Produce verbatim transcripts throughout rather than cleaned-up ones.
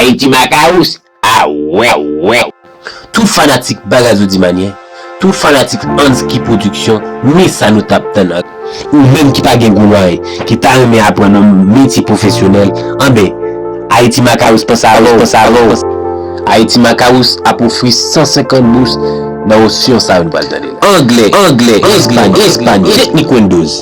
Haiti Macarus, a wè, a wè. Tout fanatik Bagay Zo Di Mannyè, tout fanatik Ansky Production, men sa nou t ap tann an. Ou menm ki pa gen gwo mwayen, ki ta renmen aprann yon metye pwofesyonèl, anben, Haiti Macarus panse avè w, panse avè w. Haiti Macarus ap ofri san senkant bous nan opsyon sa yo nou pral tande la. Anglè, anglè, espanyòl, espanyòl, teknik Windows,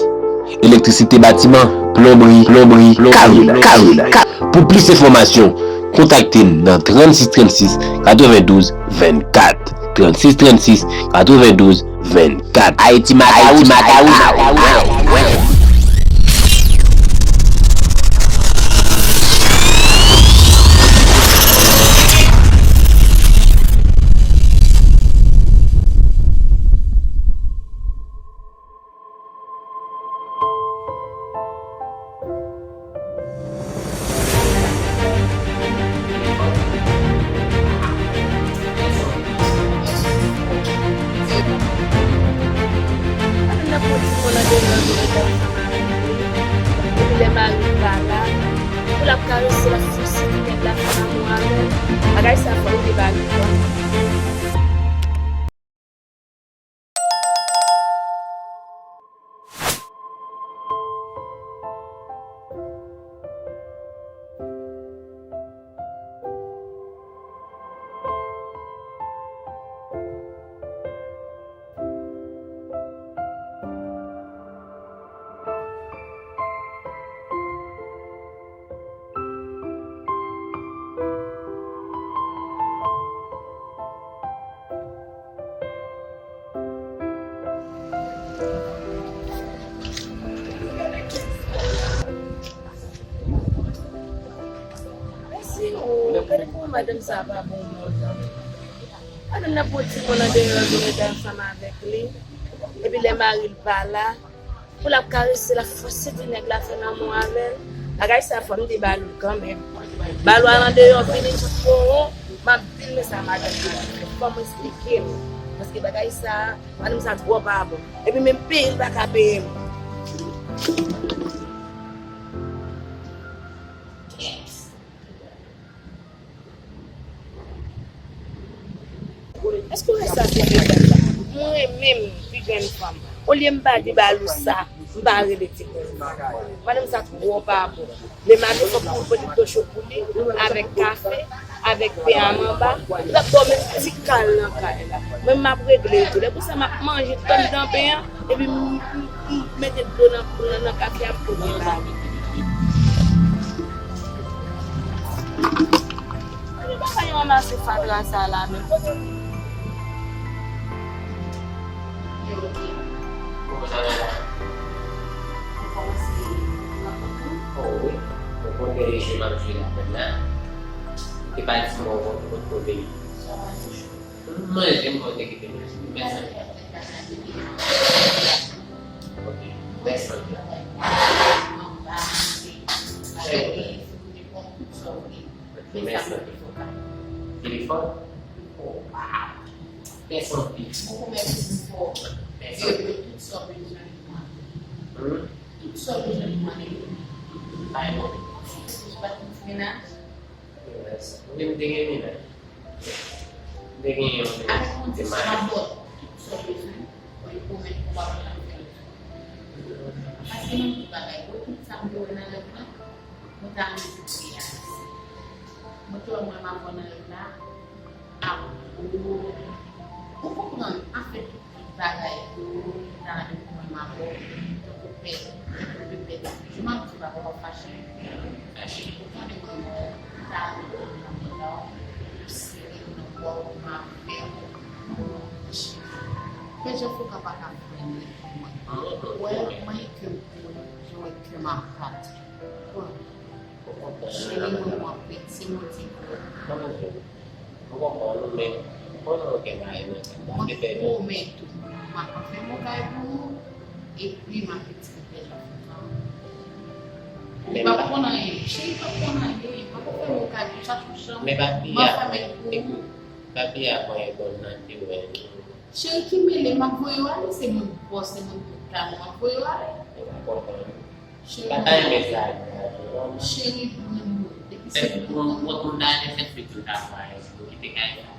elektrisite batiman, plonbri, plonbri, kare la, kare la. Pou plis enfòmasyon, kontakte n nan trannsis trannsis katrevendouz vennkat. Trannsis trannsis katrevendouz vennkat. Ayiti Makarous, Ayiti Makarous. Epi lè mari l pa la, pou l ap karese l, ap fousi ti nèg la, fè lanmou avè l. Bagay sa fò l te ba li. Mèsi, o, gade kòman madanm sa a pa bon moun. Madanm nan pran timoun andeyò, vin rete ansanm avèk li. Epi lè mari l pa la, pou l ap karese l, ap fòse ti nèg la fè lanmou avè l. Bagay sa fò m te ba l kanmenm. Ba l al andeyò, vini sou fowon, m ap di l men sa madanm nan fè. Fò m esplike l. Paske bagay sa, madanm sa twò pa bon. Epi menm peye l pa ka peye m. Èske w wè sa se medam la? Mwen menm, pi grenn fanm. Olye m pa di Balou sa, m pa rele ti grenn fanm. Madanm sa twò pa bon. Men maten fòk pou pote tocho pou li, avèk kafe, avèk pen a manba. L ap ba w menm ti kal nan kay la. Mwen m ap regle l tou. Lè konsa m ap manje tout anndan pen an. Epi m, m, m mete dlo nan, nan, nan kafe a m pote ba li. Mwen pa ka ranmase fatra sa la menm. Kote l ye? Kòman sa va la? Oh wi. Mwen konn gen jwe m ap jwe lapenn la. Te pa di mwen ou konn kote kote. M manje, m konn te kite manje. Mèsi anpil. Ok. Mèsi anpil. Mèsi anpil. Telefòn? Oh, wow. Mèsi anpil. Mèsi. Hmm? Bay mwen. Mwen menm te gen menaj. M te gen yon menaj. M te marye. Paske nan tout bagay, tout sa m te wè nan rèv mwen, mwen ta renmen se pou li a. Mwen te wè mwen m ap wè nan rèv la, ap gwo. Ou konprann, anfèt, tout bagay pou ta ale pou mwen m avè w, tankou pè, tankou pè. Jan m ap di w la, pa fache. Fache. Ou konnen mwen menm, ta ale pou mwen m avè w, ou sere m nan bò, ou m avè w. Pè Jeff ou ka pa ka fè anyen pou mwen. Ou wè, manyen kè m pou mwen, jan w wè kè m ap bat. Cheri mwen, mwen pèt, se modi pou ou. Mwen konprann ou, men mwen konnen ou gen mari nan kay la. Mwen pwomèt ou, m ap fè yon kay pou nou, epi m ap retire pè Jeff ansanm. Li p ap konn anyen. Cheri p ap konn anyen. M ap fè yon kay pou chache yon chanm. M ap fèmen l pou ou. Epi, papi a konyen bon nan di wè. Cheri ki mele, m ap voye w ale, se moun pa w, se moun tout kay mwen, m ap voye w ale. Ou pa konprann. Cheri, pa ta renmen sa. Cheri, mwen, depi Fè tout moun, tout moun la, fè tout travay, pou kite kay la.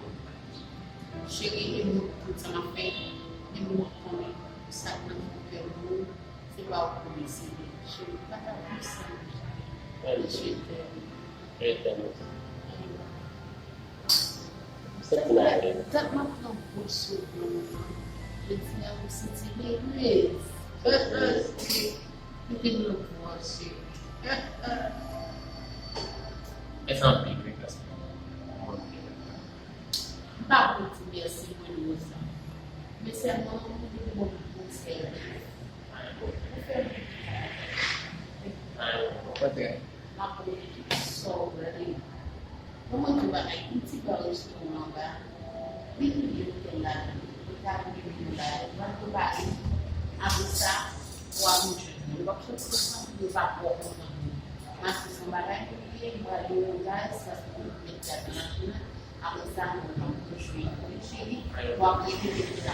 Cheri, e moun tout sa m ap fè, e moun ap konnen sa k nan fon kè nou, se pa ou k konnen, se li. Cheri, pa ta pou sa. Je t'aime. Je t'aime. Se pou la. Dat m ap pran gwo souf nan moman. Jodi a, m santi m erez. Mete m nan bras, cheri. Mèsi anpil, wi, paske m pa pou di mèsi mwen, Rosa. Men sèlman, mwen te bon pou sèvis. Ou fè m kontrè. M ap wè tout sa w vle. Bon, mwen di w bagay, yon ti ba restoran anba. Li touye otèl la, li ta touye otèl la, li pral prepare. Apre sa, w a vin jwenn mwen. Li p ap soti konsa, li p ap wè w konsa. Maske se yon bagay pou li ye, m pral di w yon bagay, se paske mwen mèt gade machin nan. Apre sa, nou pral jwe, cheri, w ap rete depi la.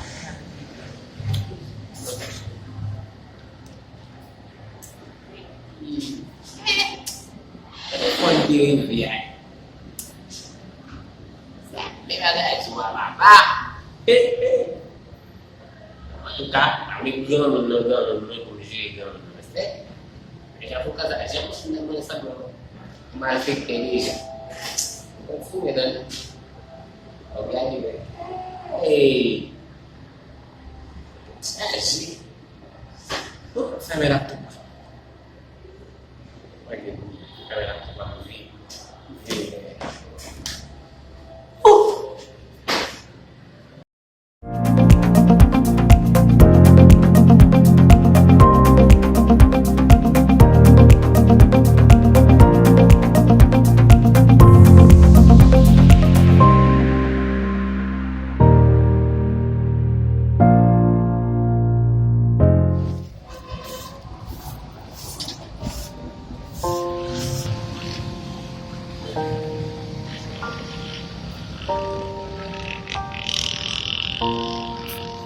Telefòn ki rive a. Sa, men bagay sou a papa. Antouka, avèk granmoun nan, granmoun nan, pou m jere granmoun nan, se. Men jan pou kaz la, jan pou sou nan mwen sa, bon. Malfektè deja. Mwen fou, men nan. Gade, men. Hey! Chaje. Ou fèmen la tout.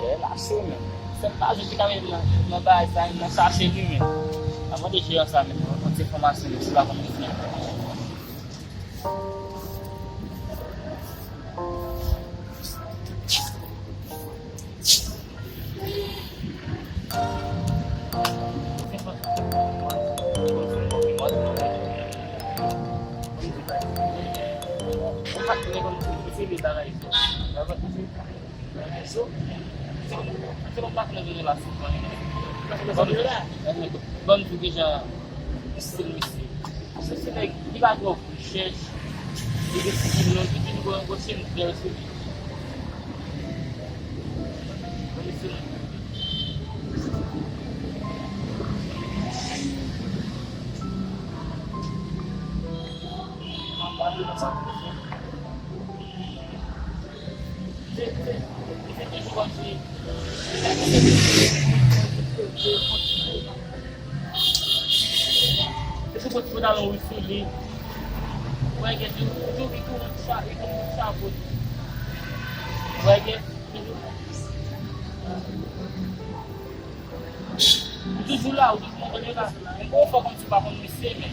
Chè lase, men. Sèl pa jou ki ta mete nan, nan bagay sa, nan chache li, men. Avan de jere sa, men. Yon ti fòmasyon, men. Se pa konn li fè. Ban m di w kijan stil misye. Se, se nèg ki pa twò chèch, li gen stil long, li vin gwo, gwo chèn bèl sou li. Se, se, se toujou kòmsi. Se sou pòt pantalon wi sou li. Wè gen toujou, toujou li tounen pou sa, li tounen pou sa pou li. Wè gen toujou. Ou toujou la, ou toujou montre yo la. Men bon, fò kòmsi pa konn misye, men.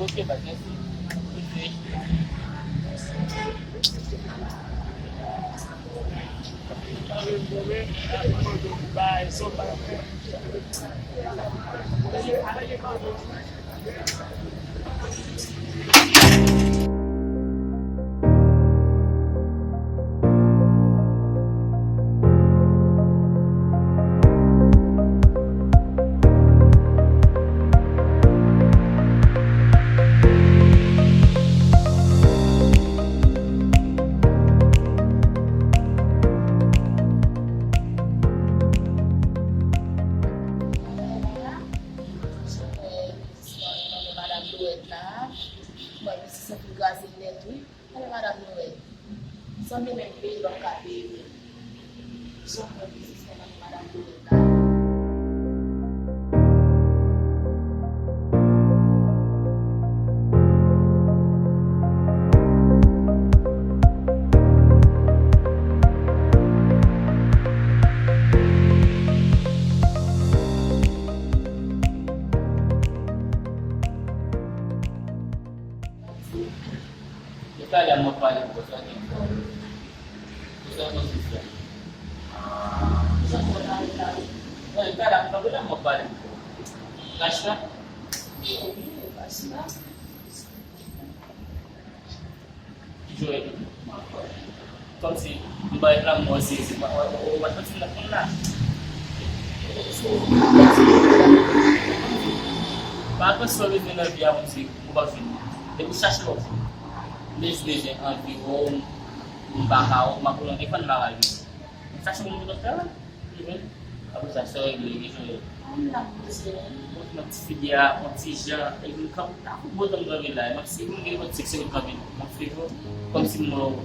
Ok, baz, mèsi. Mwen, misye santi l kraze nèt, wi. Tande madanm Nwèl. Sanble menm peye l w ap ka peye menm. Son pran biznis nan men madanm Nwèl la. Talè a m ap pale pou ou, sa gen. Ou sa konn se sa. Ou sa konn pale la. Wi, talè a m ap pale pou ou. Rachna? Wi, Rachna. Ki jwe? Kòmsi, m bay lanmou, se, se pa, ou, ou, ou pa santi m nan konn la. Pa gen sa w bezwen nan vi a, kòmsi, ou pa jwenn. Depi w chache w ap jwenn. Men jis bezwen anvi w, m pa ka w, m ap pran defann bagay yo. M chache moun pou dòktè la. Apre sa, sa regle, li jwenn. Mwen ti figi a, yon ti jan, epi m kanpe, ta fou botan m kanpe la, m ap swiv, m gen yon ti segonn kanpe, m ap swiv ou, kòmsi m wè ou,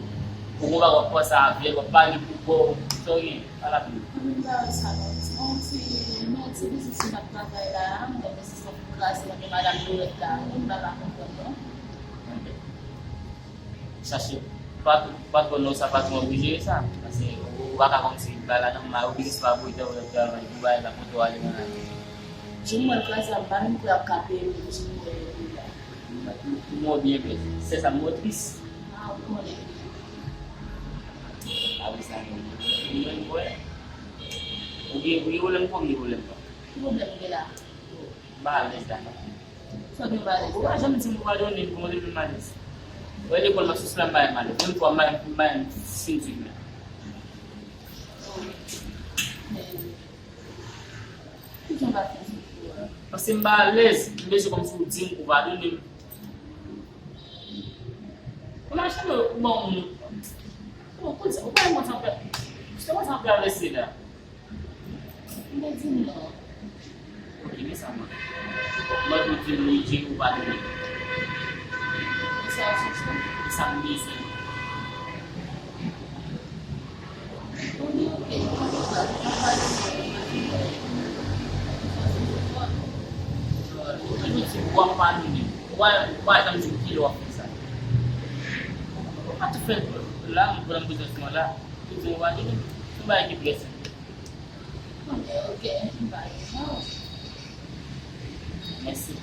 ou gon bagay w ap panse avè l, w ap pale pou kò w, sa w gen, ala pi. Mwen pa wè sa non, se yon ti, yon ti biznis m ap travay la, m gen biznis la pou kraze, mwen gen madanm Lorette la, mwen pa ka konprann non. Chache patwon, patwon nan sa, patwon an pou jere sa. Paske ou pa ka kòmsi bay la nan men, ou biznis pa pou ou, ou travay pou bay la, pou ou ale nan la. Jou m wè l kraze a, m pa menm kwè ap ka peye m, jou m wè l la. Ou mò byen bèl. Se sa m mò tris. Ah, ou konnen. Apre sa, mwen, mwen, mwen. Ou gen, ou gen pwoblèm, ou gen pwoblèm, non? Ki pwoblèm ou gen la? M pa alèz la, non. Sa w gen w pa alèz? Ou pa janm di m ou padone m, kòman w te vin m alèz? Wè lekòl m ap sòti la, m pa janm alèz. Menm fwa m pa janm, m pa janm fin di m la. Ki jan w pa fin di m pou a? Paske m pa alèz, m bezwen kòmsi w di m ou padone m. Ou mache, ou ban m. Ou, ou, ou pa konn sa w fè. Se konsa w travèse la. M te di non. Ok, men sa mwen. Mwen tou di m li di ou pa dwe. Sa w sou sa? Sa m bezwen. Ou di ok, m pa dwe. Ou toujou di w ap padone. Ou pa, ou pa janm di m kilè w ap fè sa. Ou pa tou fè la, m pran bezwen sou mwen la. Ou di w pa dwe. Se yon bagay ki trè senp. Ok, ok, m pa gen non. Mèsi.